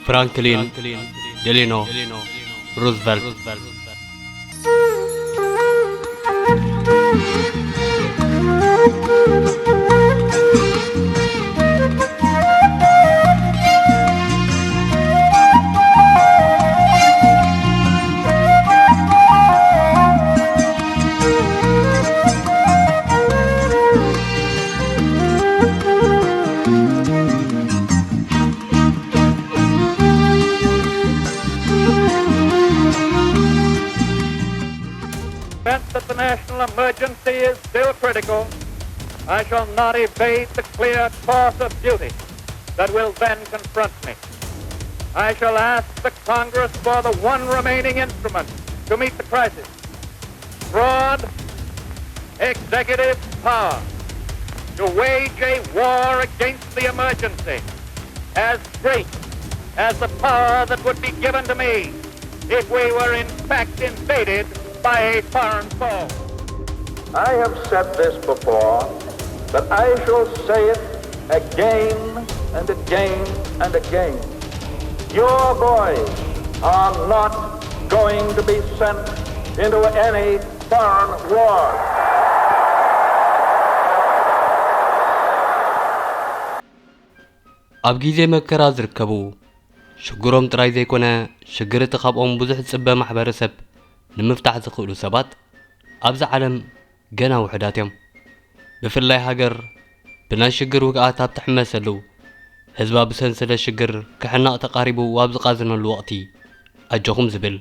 ፍራንክሊን ዴሌኖ ሩዝቨልት። That the national emergency is still critical, I shall not evade the clear course of duty that will then confront me. I shall ask the Congress for the one remaining instrument to meet the crisis. Broad executive power to wage a war against the emergency as great as the power that would be given to me if we were in fact invaded by a foreign foe. I have said this before, but I shall say it again and again and again. Your boys are not going to be sent into any foreign war. ኣብ ግዜ መከራ ዝርከቡ ሽግሮም ጥራይ ዘይኮነ ሽግር እቲ ካብኦም ብዙሕ ዝጽበ ማሕበረሰብ ንምፍታሕ ዝኽእሉ ሰባት ኣብዚ ዓለም ገና ውሑዳት እዮም። ብፍላይ ሃገር ብናይ ሽግር ውግኣት ኣብ ትሕመሰሉ፣ ህዝባ ብሰንሰለት ሽግር ክሕነቕ ተቓሪቡ ኣብ ዝቓዘነሉ ወቕቲ ኣጆኹም ዝብል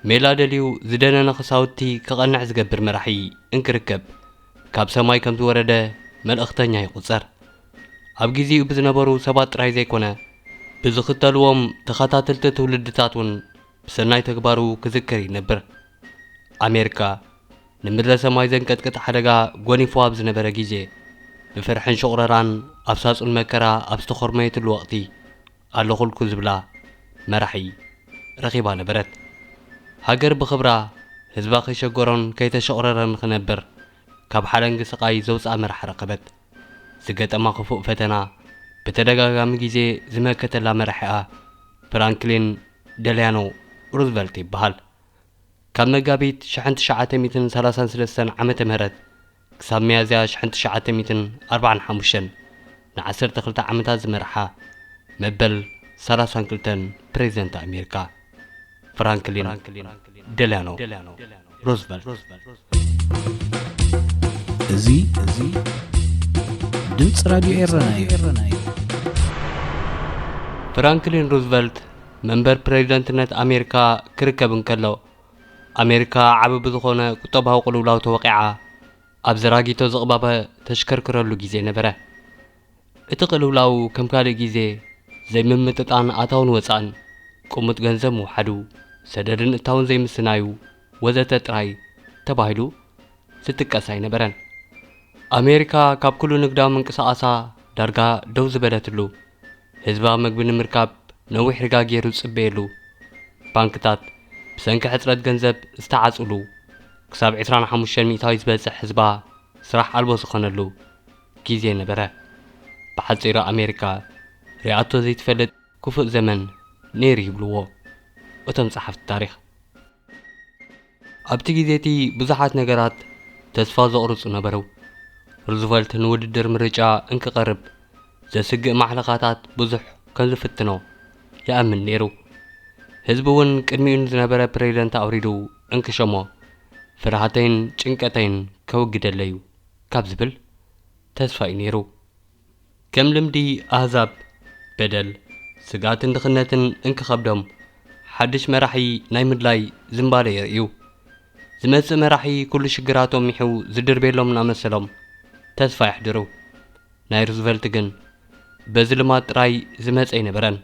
ሜላ ደልዩ ዝደነነ ክሳውቲ ክቐንዕ ዝገብር መራሒ እንክርከብ ካብ ሰማይ ከም ዝወረደ መልእኽተኛ ይቑጸር። ኣብ ግዜኡ ብዝነበሩ ሰባት ጥራይ ዘይኮነ ብዝኽተልዎም ተኸታተልቲ ትውልድታት እውን ብሰናይ ተግባሩ ክዝከር ይነብር። ኣሜሪካ ንምድረ ሰማይ ዘንቀጥቅጥ ሓደጋ ጎኒፉ ኣብ ዝነበረ ግዜ ብፍርሕን ሽቑረራን ኣብ ሳጹን መከራ ኣብ ዝተኾርመየትሉ ወቕቲ ኣለኹልኩ ዝብላ መራሒ ረኺባ ነበረት። ሃገር ብኽብራ ህዝባ ከይሸገሮን ከይተሸቑረረን ክነብር ካብ ሓለንጊ ስቓይ ዘውፅኣ መራሒ ረኸበት። ዝገጠማ ክፉእ ፈተና ብተደጋጋሚ ግዜ ዝመከተላ መራሒኣ ፍራንክሊን ደልያኖ ሩዝቨልት ይበሃል። ካብ መጋቢት ሽሕን ትሽዓተ ሚእትን ሰላሳን ሰለስተን ዓመተ ምህረት ክሳብ ሚያዝያ ሽሕን ትሽዓተ ሚእትን ኣርባዓን ሓሙሽተን ንዓሰርተ ክልተ ዓመታት ዝመርሓ መበል ሰላሳን ክልተን ፕሬዝደንት ኣሜሪካ ፍራንክሊን ደልያኖ ሩዝቨልት። እዚ እዚ ድምፂ ራዲዮ ኤረና እዩ። ፍራንክሊን ሩዝቨልት መንበር ፕሬዝደንትነት ኣሜሪካ ክርከብ እንከሎ ኣሜሪካ ዓቢ ብዝኾነ ቁጠባዊ ቅልውላው ተወቒዓ ኣብ ዘራጊቶ ዝቕባበ ተሽከርክረሉ ግዜ ነበረ። እቲ ቅልውላው ከም ካልእ ግዜ ዘይምምጥጣን ኣታውን ወጻእን፣ ቅሙጥ ገንዘብ ምውሓዱ፣ ሰደድን እታውን ዘይምስናዩ ወዘተ ጥራይ ተባሂሉ ዝጥቀስ ኣይነበረን። ኣሜሪካ ካብ ኩሉ ንግዳዊ ምንቅስቓሳ ዳርጋ ደው ዝበለትሉ፣ ህዝባ መግቢ ንምርካብ ነዊሕ ርጋ ገይሩ ዝጽበየሉ፣ ባንክታት ብሰንኪ ሕጽረት ገንዘብ ዝተዓጽሉ፣ ክሳብ ዕስራን ሓሙሽተን ሚእታዊ ዝበጽሕ ህዝባ ስራሕ ኣልቦ ዝኾነሉ ግዜ ነበረ። ብሓጺሩ ኣሜሪካ ሪኣቶ ዘይትፈልጥ ክፉእ ዘመን ነይሩ ይብልዎ እቶም ጸሓፍቲ ታሪኽ። ኣብቲ ግዜ እቲ ብዙሓት ነገራት ተስፋ ዘቑርጹ ነበሩ። ሩዝቨልት ንውድድር ምርጫ እንክቐርብ ዘስግእ ማሕለኻታት ብዙሕ ከም ዝፍትኖ ይኣምን ነይሩ። ህዝቢ እውን ቅድሚኡ ንዝነበረ ፕሬዝደንት ኣውሪዱ እንክሸሞ ፍርሃተይን ጭንቀተይን ከወግደለይ እዩ ካብ ዝብል ተስፋ እዩ ነይሩ። ከም ልምዲ ኣህዛብ በደል፣ ስግኣትን ድኽነትን እንክኸብዶም ሓድሽ መራሒ ናይ ምድላይ ዝንባለ የርእዩ። ዝመጽእ መራሒ ኩሉ ሽግራቶም ሚሑ ዝድርቤሎም እናመሰሎም ተስፋ የሕድሩ። ናይ ሩዝቨልት ግን በዚ ልማድ ጥራይ ዝመጸ ኣይነበረን።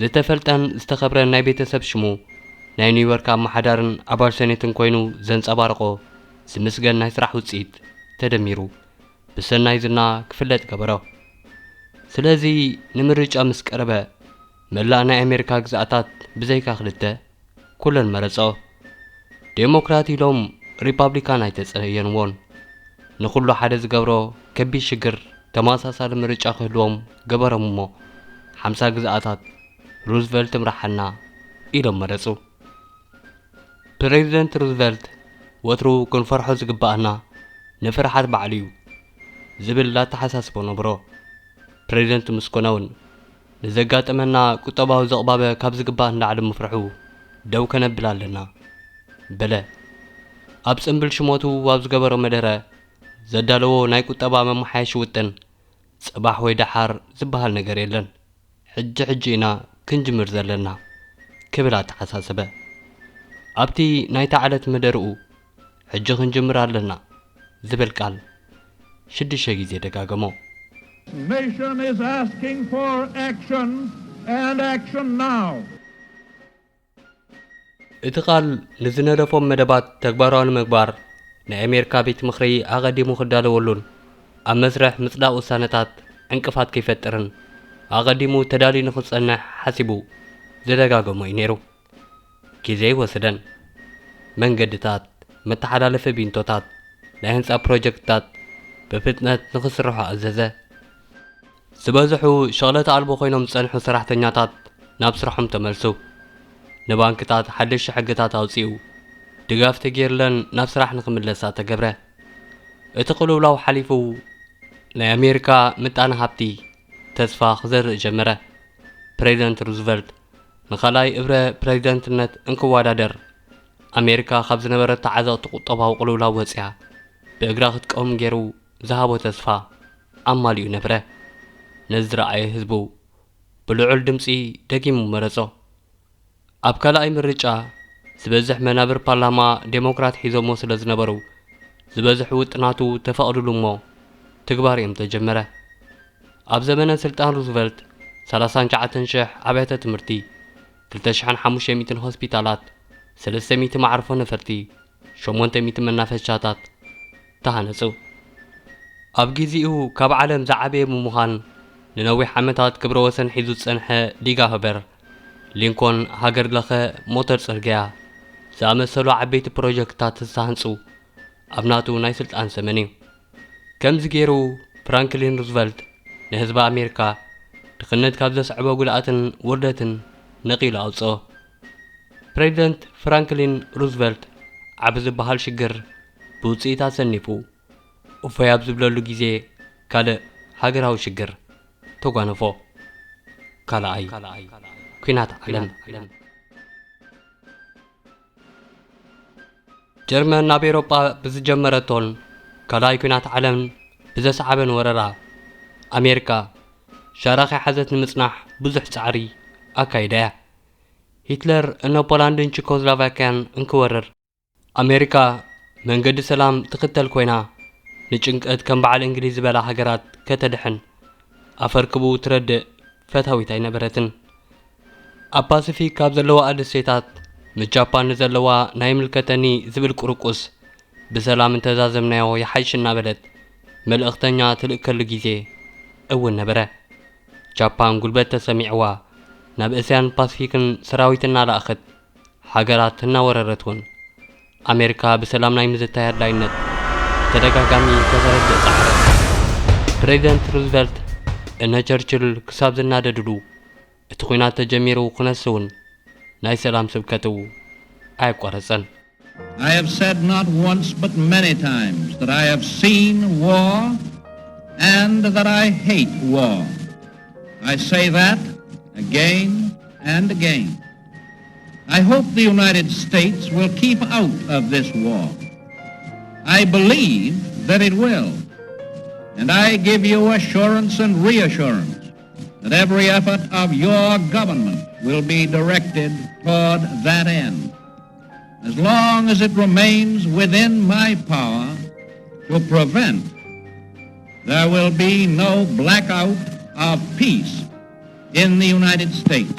ዝተፈልጠን ዝተኸብረን ናይ ቤተሰብ ሽሙ ናይ ኒውዮርክ ኣመሓዳርን ኣባል ሰኔትን ኮይኑ ዘንጸባረቖ ዝምስገን ናይ ስራሕ ውጽኢት ተደሚሩ ብሰናይ ዝና ክፍለጥ ገበሮ። ስለዚ ንምርጫ ምስ ቀረበ መላእ ናይ ኣሜሪካ ግዝኣታት ብዘይካ ክልተ ኩለን መረጾ። ዴሞክራት ኢሎም ሪፓብሊካን ኣይተጸየንዎን። ንኹሉ ሓደ ዝገብሮ ከቢድ ሽግር ተመሳሳሊ ምርጫ ክህልዎም ገበሮም እሞ ሓምሳ ግዝኣታት ሩዝቨልት ምርሓና ኢሎም መረጹ። ፕሬዚደንት ሩዝቨልት ወትሩ ክንፈርሖ ዝግባኣና ንፍርሓት ባዕሉ እዩ ዝብል ኣተሓሳስቦ ነብሮ። ፕሬዚደንት ምስኮነ እውን ንዘጋጠመና ቁጠባዊ ዘቕባበ ካብ ዝግባእ ንላዕሊ ምፍርሑ ደው ከነብል ኣለና በለ። ኣብ ጽምብል ሽሞቱ ኣብ ዝገበሮ መደረ ዘዳለዎ ናይ ቁጠባ መመሓየሺ ውጥን ጽባሕ ወይ ደሓር ዝበሃል ነገር የለን። ሕጂ ሕጂ ኢና ክንጅምር ዘለና ክብል ኣተሓሳሰበ። ኣብቲ ናይታ ዕለት መደርኡ ሕጂ ክንጅምር ኣለና ዝብል ቃል ሽዱሽተ ግዜ ደጋገሞ። Nation is asking for action and action now. እቲ ቃል ንዝነደፎም መደባት ተግባራዊ ንምግባር ናይ ኣሜሪካ ቤት ምኽሪ ኣቐዲሙ ክዳለወሉን ኣብ መስርሕ ምጽዳቕ ውሳነታት ዕንቅፋት ከይፈጥርን ኣቐዲሙ ተዳልዩ ንኽጸንሕ ሓሲቡ ዝደጋገሞ እዩ ነይሩ። ግዜ ኣይወሰደን። መንገድታት፣ መተሓላለፊ ቢንቶታት፣ ናይ ህንጻ ፕሮጀክትታት ብፍጥነት ንኽስርሑ ኣዘዘ። ዝበዝሑ ሸቕለት ኣልቦ ኮይኖም ዝጸንሑ ሰራሕተኛታት ናብ ስርሖም ተመልሱ። ንባንክታት ሓደሽቲ ሕግታት ኣውጺኡ። ድጋፍ ተገይርለን ናብ ስራሕ ንኽምለሳ ተገብረ። እቲ ቅልውላው ሓሊፉ ናይ ኣሜሪካ ምጣነ ሃብቲ ተስፋ ክዘርእ ጀመረ። ፕሬዚደንት ሩዝቨልት ንኻልኣይ እብረ ፕሬዚደንትነት እንክወዳደር ኣሜሪካ ካብ ዝነበረታ ዓዘቕቲ ቁጠባዊ ቅልውላው ወፂኣ ብእግራ ክትቀውም ገይሩ ዝሃቦ ተስፋ ኣማሊኡ ነበረ። ነዚ ዝረኣየ ህዝቡ ብልዑል ድምፂ ደጊሙ መረጾ። ኣብ ካልኣይ ምርጫ ዝበዝሕ መናብር ፓርላማ ዴሞክራት ሒዞሞ ስለ ዝነበሩ ዝበዝሕ ውጥናቱ ተፈቕድሉ እሞ ትግባር እዮም ተጀመረ። ኣብ ዘመነ ስልጣን ሩዝቨልት ሰላሳን ትሽዓተን ሽሕ ኣብያተ ትምህርቲ፣ ክልተ ሽሕን ሓሙሽተ ሚእትን ሆስፒታላት፣ ሰለስተ ሚእቲ መዓርፎ ነፈርቲ፣ ሸሞንተ ሚእቲ መናፈሻታት ተሃነጹ። ኣብ ግዜኡ ካብ ዓለም ዝዓበየ ብምዃን ንነዊሕ ዓመታት ክብረ ወሰን ሒዙ ዝጸንሐ ዲጋ ሆበር፣ ሊንኮን ሃገር ለኸ ሞተር ጽርግያ ዝኣመሰሉ ዓበይቲ ፕሮጀክትታት ዝተሃንጹ ኣብ ናቱ ናይ ስልጣን ዘመን እዩ። ከምዚ ገይሩ ፍራንክሊን ሩዝቨልት ንህዝቢ ኣሜሪካ ድኽነት ካብ ዘስዕቦ ጉድኣትን ውርደትን ነቒሉ ኣውጽኦ። ፕሬዚደንት ፍራንክሊን ሩዝቨልት ዓቢ ዝበሃል ሽግር ብውጽኢት ኣሰኒፉ እፎይ ኣብ ዝብለሉ ግዜ ካልእ ሃገራዊ ሽግር ተጓነፎ። ካልኣይ ኲናት ዓለም። ጀርመን ናብ ኤውሮጳ ብዝጀመረቶን ካልኣይ ኲናት ዓለም ብዘስዓበን ወረራ ኣሜሪካ ሻራ ከይሓዘት ንምጽናሕ ብዙሕ ጻዕሪ ኣካይዳ እያ። ሂትለር እነ ፖላንድን ቺኮስሎቫኪያን እንክወርር ኣሜሪካ መንገዲ ሰላም ትኽተል ኮይና ንጭንቀት ከም በዓል እንግሊዝ ዝበላ ሃገራት ከተድሕን ኣፈርክቡ ትረድእ ፈታዊት ኣይነበረትን። ኣብ ፓሲፊክ ካብ ዘለዋ ደሴታት ምስ ጃፓን ንዘለዋ ናይ ምልከተኒ ዝብል ቁርቁስ ብሰላም እንተዛዘምናዮ ይሓይሽ እናበለት መልእኽተኛ ትልእከሉ ግዜ እውን ነበረ። ጃፓን ጉልበት ተሰሚዕዋ ናብ እስያን ፓሲፊክን ሰራዊት እናለኣኸት ሃገራት እናወረረት እውን ኣሜሪካ ብሰላም ናይ ምዝታይ ኣድላይነት ብተደጋጋሚ ከተረድእ ጸዓረት። ፕሬዚደንት ሩዝቨልት እነ ቸርችል ክሳብ ዝናደድሉ እቲ ኲናት ተጀሚሩ ክነሱ እውን ናይ ሰላም ስብከቱ ኣየቋረጸን። I have said not once but many times that I have seen war and that I hate war. I say that again and again. I hope the United States will keep out of this war. I believe that it will. And I give you assurance and reassurance that every effort of your government will be directed toward that end. As long as it remains within my power to prevent, there will be no blackout of peace in the United States.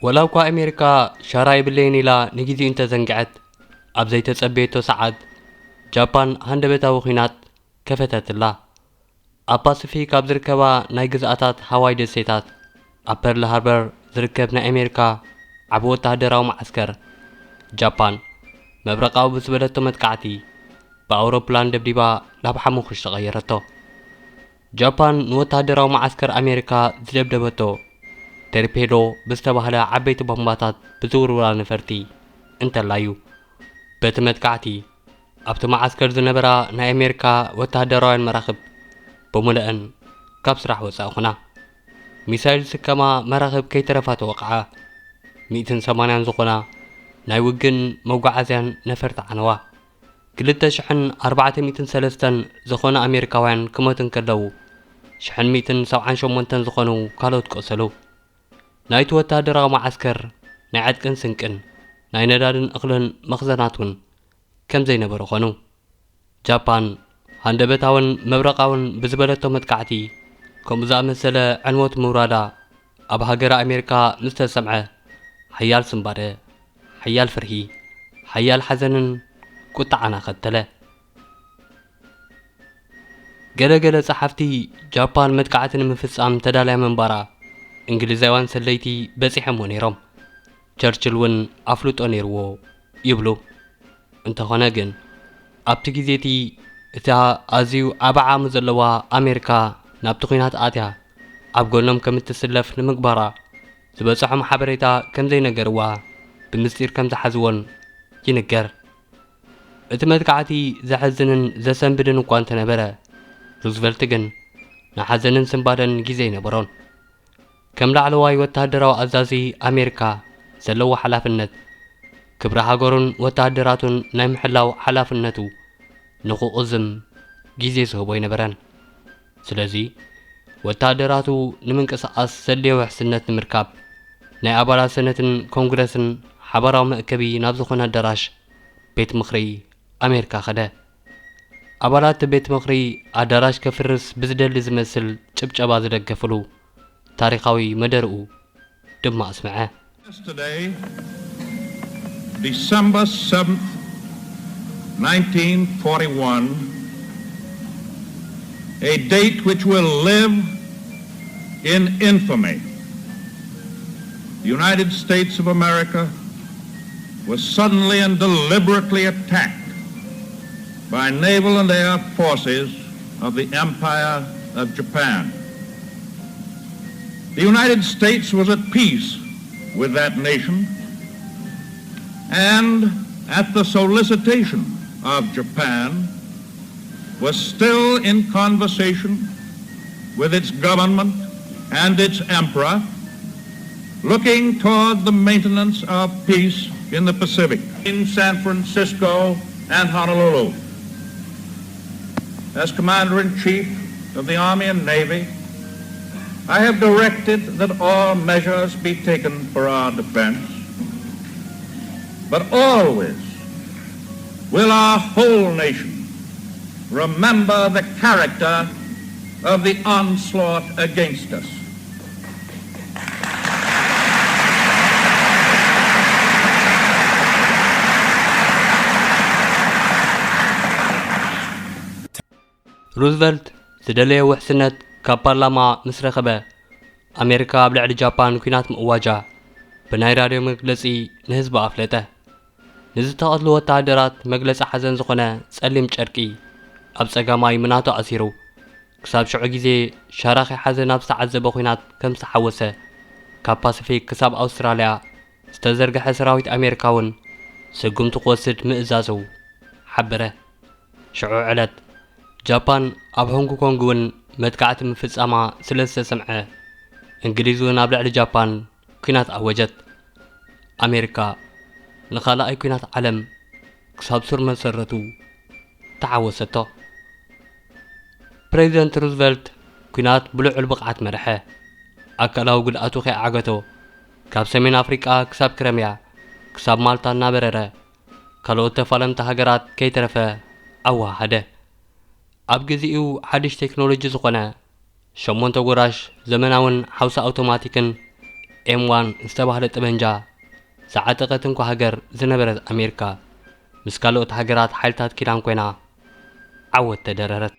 ወላ እኳ ኣሜሪካ ሻራ የብለይን ኢላ ንግዜኡ እንተዘንግዐት፣ ኣብ ዘይተጸበየቶ ሰዓት ጃፓን ሃንደበታዊ ኲናት ከፈተትላ። ኣብ ፓሲፊክ ኣብ ዝርከባ ናይ ግዝኣታት ሃዋይ ደሴታት ኣብ ፐርል ሃርበር ዝርከብ ናይ ኣሜሪካ ዓቢ ወተሃደራዊ መዓስከር፣ ጃፓን መብረቓዊ ብዝበለቶ መጥቃዕቲ ብኣውሮፕላን ደብዲባ ናብ ሓሙኽሽቲ ቀየረቶ። ጃፓን ንወተሃደራዊ መዓስከር ኣሜሪካ ዝደብደበቶ ተርፔዶ ብዝተባህለ ዓበይቲ ቦምባታት ብዝውርውራ ነፈርቲ እንተላዩ፣ በቲ መጥቃዕቲ ኣብቲ መዓስከር ዝነበራ ናይ ኣሜሪካ ወተሃደራውያን መራኽብ ብምልአን ካብ ስራሕ ወፃኢ ኾና። ሚሳይል ዝስከማ መራኽብ ከይተረፋ ተወቕዓ። ሚእትን ሰማንያን ዝኾና ናይ ውግእን መጓዓዝያን ነፈርቲ ዓነዋ። ክልተ ሽሕን ኣርባዕተ ሚእትን ሰለስተን ዝኾኑ ኣሜሪካውያን ክሞቱ እንከለዉ፣ ሽሕን ሚእትን ሰብዓን ሸሞንተን ዝኾኑ ካልኦት ቆሰሉ። ናይቲ ወተሃደራዊ መዓስከር ናይ ዕጥቅን ስንቅን፣ ናይ ነዳድን እኽልን መኽዘናት እውን ከም ዘይነበረ ኾኑ። ጃፓን ሃንደበታውን መብረቓውን ብዝበለቶ መጥቃዕቲ ከምኡ ዝኣመሰለ ዕንወት ምውራዳ ኣብ ሃገረ ኣሜሪካ ምስ ተሰምዐ፣ ሓያል ስንባደ፣ ሓያል ፍርሂ፣ ሓያል ሓዘንን ቁጥዓን ኣኸተለ። ገለ ገለ ጸሓፍቲ ጃፓን መጥቃዕቲ ንምፍጻም ተዳልያ ምንባራ እንግሊዛውያን ሰለይቲ በጺሖምዎ ነይሮም። ቸርችል እውን ኣፍልጦ ነይርዎ ይብሉ። እንተኾነ ግን ኣብቲ ግዜ እቲ እታ ኣዝዩ ዓቢ ዓቕሚ ዘለዋ ኣሜሪካ ናብቲ ኲናት ኣትያ ኣብ ጎኖም ከም እትስለፍ ንምግባራ ዝበጽሖም ሓበሬታ ከም ዘይነገርዋ ብምስጢር ከም ዝሓዝዎን ይንገር። እቲ መጥቃዕቲ ዘሕዝንን ዘሰንብድን እኳ እንተነበረ፣ ሩዝቨልት ግን ንሓዘንን ስንባደን ግዜ ኣይነበሮን። ከም ላዕለዋይ ወተሃደራዊ ኣዛዚ ኣሜሪካ ዘለዎ ሓላፍነት፣ ክብሪ ሃገሩን ወተሃደራቱን ናይ ምሕላው ሓላፍነቱ ንኽቕዝም ግዜ ዝህቦ ኣይነበረን። ስለዚ ወተሃደራቱ ንምንቅስቓስ ዘድልዮ ውሕስነት ንምርካብ፣ ናይ ኣባላት ሰነትን ኮንግረስን ሓባራዊ መእከቢ ናብ ዝኾነ ኣዳራሽ ቤት ምኽሪ ኣሜሪካ ኸደ። ኣባላት ቤት ምኽሪ ኣዳራሽ ከፍርስ ብዝደሊ ዝመስል ጭብጨባ ዝደገፍሉ ታሪኻዊ መደርኡ ድማ ኣስምዐ። Yesterday, December seventh, nineteen forty-one, a date which will live in infamy. The United States of America was suddenly and deliberately attacked by naval and air forces of the Empire of Japan. The United States was at peace with that nation, and at the solicitation of Japan, was still in conversation with its government and its emperor, looking toward the maintenance of peace in the Pacific, in San Francisco and Honolulu. As Commander-in-Chief of the Army and Navy, I have directed that all measures be taken for our defense, but always will our whole nation remember the character of the onslaught against us. ሩዝቨልት ዝደለዮ ውሕስነት ካብ ፓርላማ ምስ ረኸበ፣ ኣሜሪካ ኣብ ልዕሊ ጃፓን ኲናት ምእዋጃ ብናይ ራድዮ መግለጺ ንህዝቢ ኣፍለጠ። ንዝተቐትሉ ወተሃደራት መግለጺ ሓዘን ዝኾነ ጸሊም ጨርቂ ኣብ ጸጋማይ ምናቱ ኣሲሩ፣ ክሳብ ሽዑ ግዜ ሻራኺ ሓዘን ኣብ ዝተዓዘበ ኲናት ከም ዝተሓወሰ፣ ካብ ፓሲፊክ ክሳብ ኣውስትራልያ ዝተዘርግሐ ሰራዊት ኣሜሪካ እውን ስጉምቲ ክወስድ ምእዛዙ ሓበረ። ሽዑ ዕለት ጃፓን ኣብ ሆንግ ኮንግ እውን መጥቃዕቲ ምፍጻማ ስለ ዝተሰምዐ፣ እንግሊዝ እውን ኣብ ልዕሊ ጃፓን ኲናት ኣወጀት። ኣሜሪካ ንኻልኣይ ኲናት ዓለም ክሳብ ስር መሰረቱ ተሓወሰቶ። ፕሬዚደንት ሩዝቨልት ኲናት ብልዑል ብቕዓት መርሐ። ኣካላዊ ጉድኣቱ ከይዓገቶ፣ ካብ ሰሜን ኣፍሪቃ ክሳብ ክረምያ፣ ክሳብ ማልታ እናበረረ፣ ካልኦት ተፋለምቲ ሃገራት ከይተረፈ ኣወሃሃደ። ኣብ ግዜኡ ሓድሽ ቴክኖሎጂ ዝኾነ ሸሞንተ ጎራሽ ዘመናውን ሓውሲ ኣውቶማቲክን ኤም ዋን ዝተባህለ ጠበንጃ ዝዓጠቐት እንኳ ሃገር ዝነበረት ኣሜሪካ፣ ምስ ካልኦት ሃገራት ሓይልታት ኪዳን ኮይና ዓወት ተደረረት።